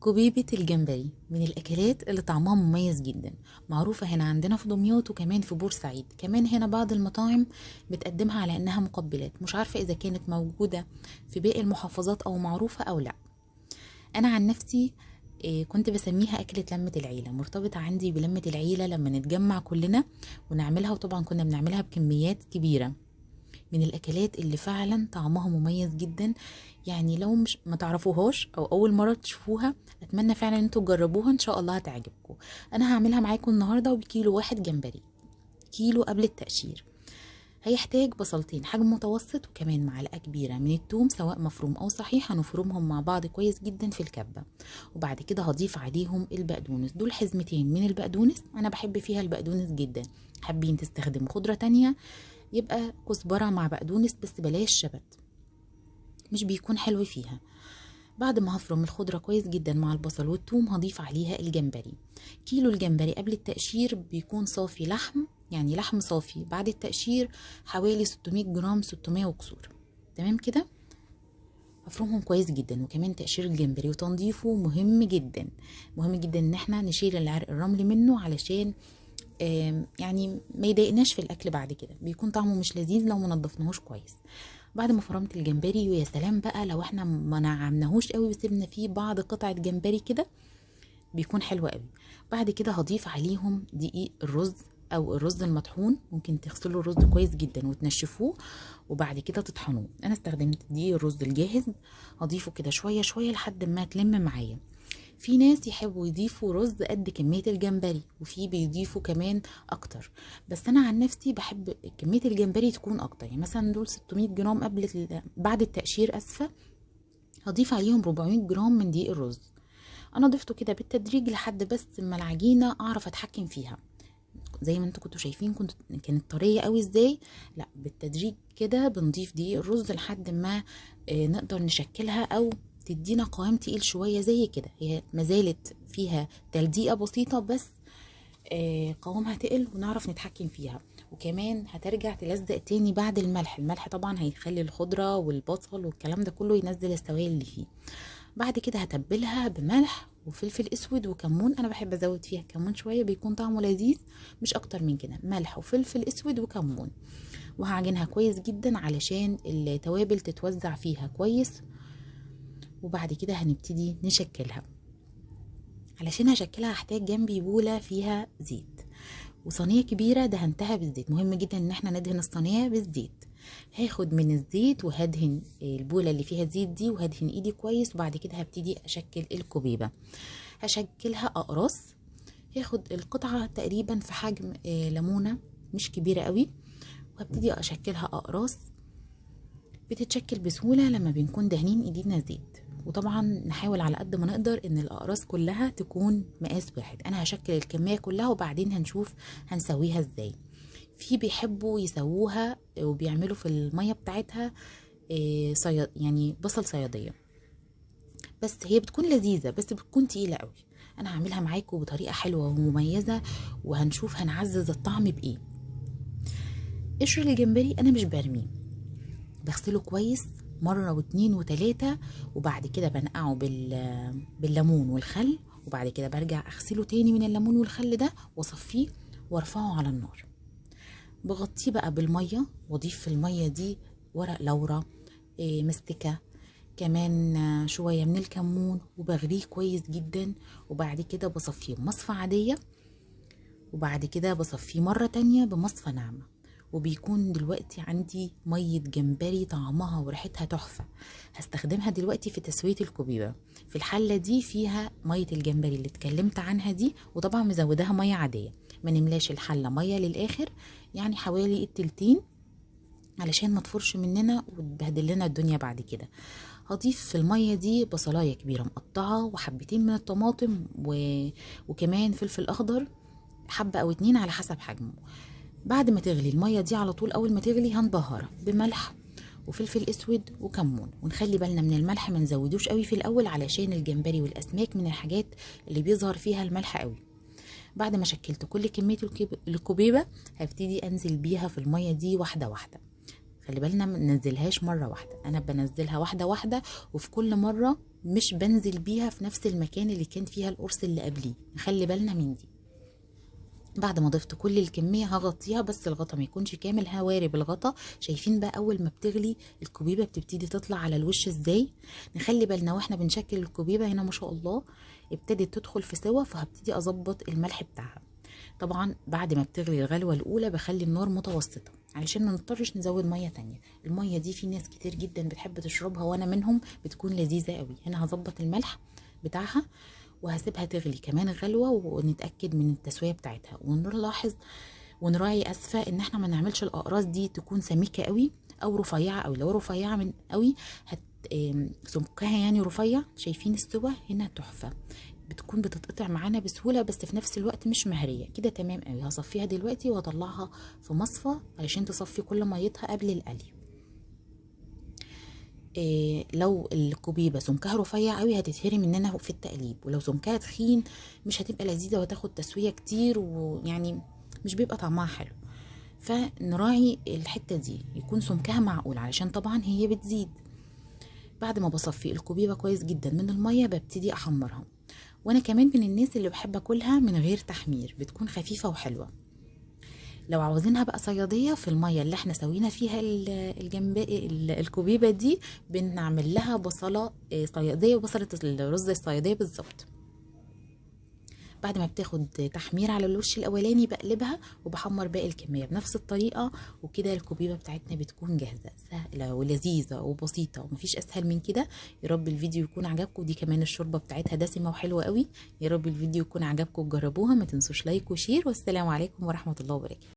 كوبيبة الجمبري من الأكلات اللي طعمها مميز جدا، معروفة هنا عندنا في دمياط وكمان في بورسعيد. كمان هنا بعض المطاعم بتقدمها على أنها مقبلات، مش عارفة إذا كانت موجودة في باقي المحافظات أو معروفة أو لا. أنا عن نفسي كنت بسميها أكلة لمة العيلة، مرتبطة عندي بلمة العيلة لما نتجمع كلنا ونعملها، وطبعا كنا بنعملها بكميات كبيرة. من الأكلات اللي فعلا طعمها مميز جدا، يعني لو مش ما تعرفوهاش أو أول مرة تشوفوها أتمنى فعلا انتوا تجربوها، إن شاء الله هتعجبكم. أنا هعملها معاكم النهاردة وبكيلو واحد جمبري، كيلو قبل التقشير. هيحتاج بصلتين حجم متوسط، وكمان معلقة كبيرة من الثوم سواء مفروم أو صحيح، هنفرمهم مع بعض كويس جدا في الكبة. وبعد كده هضيف عليهم البقدونس، دول حزمتين من البقدونس، أنا بحب فيها البقدونس جدا. حابين تستخدموا خضرة تانية يبقى كزبرة مع بقدونس، بس بلاش شبت، مش بيكون حلو فيها. بعد ما هفرم الخضرة كويس جدا مع البصل والثوم هضيف عليها الجمبري. كيلو الجمبري قبل التقشير بيكون صافي لحم، يعني لحم صافي، بعد التقشير حوالي 600 جرام، 600 وكسور، تمام كده. هفرمهم كويس جدا. وكمان تقشير الجمبري وتنظيفه مهم جدا، مهم جدا ان احنا نشيل العرق الرملي منه علشان يعني ما يضايقناش في الاكل بعد كده، بيكون طعمه مش لذيذ لو ما نضفناهوش كويس. بعد ما فرمت الجمبري، ويا سلام بقى لو احنا ما نعمناهوش قوي وسيبنا فيه بعض قطعه جمبري كده بيكون حلو قوي. بعد كده هضيف عليهم دقيق الرز او الرز المطحون، ممكن تغسلوا الرز كويس جدا وتنشفوه وبعد كده تطحنوه. انا استخدمت دقيق الرز الجاهز، هضيفه كده شوية شوية لحد ما تلم معايا. في ناس يحبوا يضيفوا رز قد كمية الجمبري، وفي بيضيفوا كمان اكتر، بس انا عن نفسي بحب كمية الجمبري تكون اكتر. يعني مثلا دول 600 جرام قبل بعد التقشير، اسفة، هضيف عليهم 400 جرام من دقيق الرز. انا ضفته كده بالتدريج لحد بس ما العجينة اعرف اتحكم فيها. زي ما انتوا كنتوا شايفين كانت طرية قوي ازاي، لا بالتدريج كده بنضيف دقيق الرز لحد ما نقدر نشكلها او تدينا قوام تقيل شوية زي كده. هي مازالت فيها تلديقه بسيطة بس قوامها تقل ونعرف نتحكم فيها. وكمان هترجع تلزق تاني بعد الملح، الملح طبعا هيخلي الخضرة والبصل والكلام ده كله ينزل السوائل اللي فيه. بعد كده هتبلها بملح وفلفل اسود وكمون، انا بحب ازود فيها كمون شوية بيكون طعمه لذيذ، مش اكتر من كده، ملح وفلفل اسود وكمون. وهعجنها كويس جدا علشان التوابل تتوزع فيها كويس. وبعد كده هنبتدي نشكلها. علشان هشكلها هحتاج جنبي بولة فيها زيت وصينية كبيرة دهنتها بالزيت، مهم جدا ان احنا ندهن الصينية بالزيت. هاخد من الزيت وهدهن البولة اللي فيها زيت دي وهدهن ايدي كويس. وبعد كده هبتدي اشكل الكوبيبة، هشكلها اقراص. هاخد القطعة تقريبا في حجم ليمونة مش كبيرة قوي، وهبتدي اشكلها اقراص. بتتشكل بسهولة لما بنكون دهنين ايدينا زيت، وطبعا نحاول على قد ما نقدر ان الاقراص كلها تكون مقاس واحد. انا هشكل الكمية كلها وبعدين هنشوف هنسويها ازاي. في بيحبوا يسووها وبيعملوا في المية بتاعتها يعني بصل صيادية، بس هي بتكون لذيذة بس بتكون تقيلة قوي. انا هعملها معاكم بطريقة حلوة ومميزة وهنشوف هنعزز الطعم بايه. قشر الجمبري انا مش برميه، بغسله كويس مرة واتنين وتلاتة، وبعد كده بنقعه بالليمون والخل، وبعد كده برجع اغسله تاني من الليمون والخل ده واصفيه وارفعه على النار. بغطيه بقى بالمية، واضيف في المية دي ورق لورا، مستكة، كمان شوية من الكمون، وبغليه كويس جدا. وبعد كده بصفيه بمصفى عادية، وبعد كده بصفيه مرة تانية بمصفى ناعمة. وبيكون دلوقتي عندي مية جمبري طعمها وريحتها تحفة، هستخدمها دلوقتي في تسوية الكوبيبة. في الحلة دي فيها مية الجمبري اللي اتكلمت عنها دي، وطبعا مزوداها مية عادية، ما نملاش الحلة مية للآخر، يعني حوالي التلتين علشان ما تفرش مننا وتبهدل لنا الدنيا بعد كده. هضيف في المية دي بصلاية كبيرة مقطعة وحبتين من الطماطم وكمان فلفل أخضر حبة أو اتنين على حسب حجمه. بعد ما تغلي المية دي على طول، اول ما تغلي هنبهرها بملح وفلفل اسود وكمون، ونخلي بالنا من الملح ما نزودوش قوي في الاول علشان الجمبري والاسماك من الحاجات اللي بيظهر فيها الملح قوي. بعد ما شكلت كل كمية الكوبيبه هبتدي انزل بيها في المية دي واحدة واحدة. خلي بالنا ما ننزلهاش مرة واحدة، انا بنزلها واحدة واحدة، وفي كل مرة مش بنزل بيها في نفس المكان اللي كان فيها القرص اللي قبليه، نخلي بالنا من دي. بعد ما ضفت كل الكمية هغطيها، بس الغطا ما يكونش كامل، هوارب الغطا. شايفين بقى اول ما بتغلي الكوبيبه بتبتدي تطلع على الوش ازاي؟ نخلي بالنا واحنا بنشكل الكوبيبه. هنا ما شاء الله ابتدت تدخل في سوا، فهبتدي اظبط الملح بتاعها. طبعا بعد ما بتغلي الغلوه الاولى بخلي النار متوسطه علشان ما نضطرش نزود مية تانية. المية دي في ناس كتير جدا بتحب تشربها وانا منهم، بتكون لذيذة قوي. هنا هظبط الملح بتاعها وهسيبها تغلي كمان غلوه ونتاكد من التسوية بتاعتها، ونلاحظ ونراعي اسفه ان احنا ما نعملش الاقراص دي تكون سميكة قوي او رفيعة قوي. لو رفيعة من قوي سمكها يعني رفيع. شايفين السوا هنا تحفة، بتكون بتتقطع معانا بسهولة بس في نفس الوقت مش مهريه كده. تمام قوي. هصفيها دلوقتي وهطلعها في مصفى علشان تصفي كل ميتها قبل القلي. لو الكوبيبه سمكها رفيع قوي هتتهري مننا في التقليب، ولو سمكها تخين مش هتبقى لذيذة وهتاخد تسويه كتير، ويعني مش بيبقى طعمها حلو. فنراعي الحتة دي، يكون سمكها معقول علشان طبعا هي بتزيد. بعد ما بصفي الكوبيبه كويس جدا من المية ببتدي احمرها، وانا كمان من الناس اللي بحب اكلها من غير تحمير، بتكون خفيفة وحلوه. لو عاوزينها بقى صياديه في المية اللي احنا سوينا فيها الجمبري الكوبيبه دي بنعمل لها بصله صياديه وبصله الرز الصياديه بالظبط. بعد ما بتاخد تحمير على الوش الاولاني بقلبها وبحمر باقي الكمية بنفس الطريقة، وكده الكوبيبه بتاعتنا بتكون جاهزة، سهلة ولذيذه وبسيطة ومفيش اسهل من كده. يا رب الفيديو يكون عجبكم. دي كمان الشوربة بتاعتها دسمة وحلوه قوي. يا رب الفيديو يكون عجبكم وتجربوها. ما تنسوش like و share، والسلام عليكم ورحمة الله وبركاته.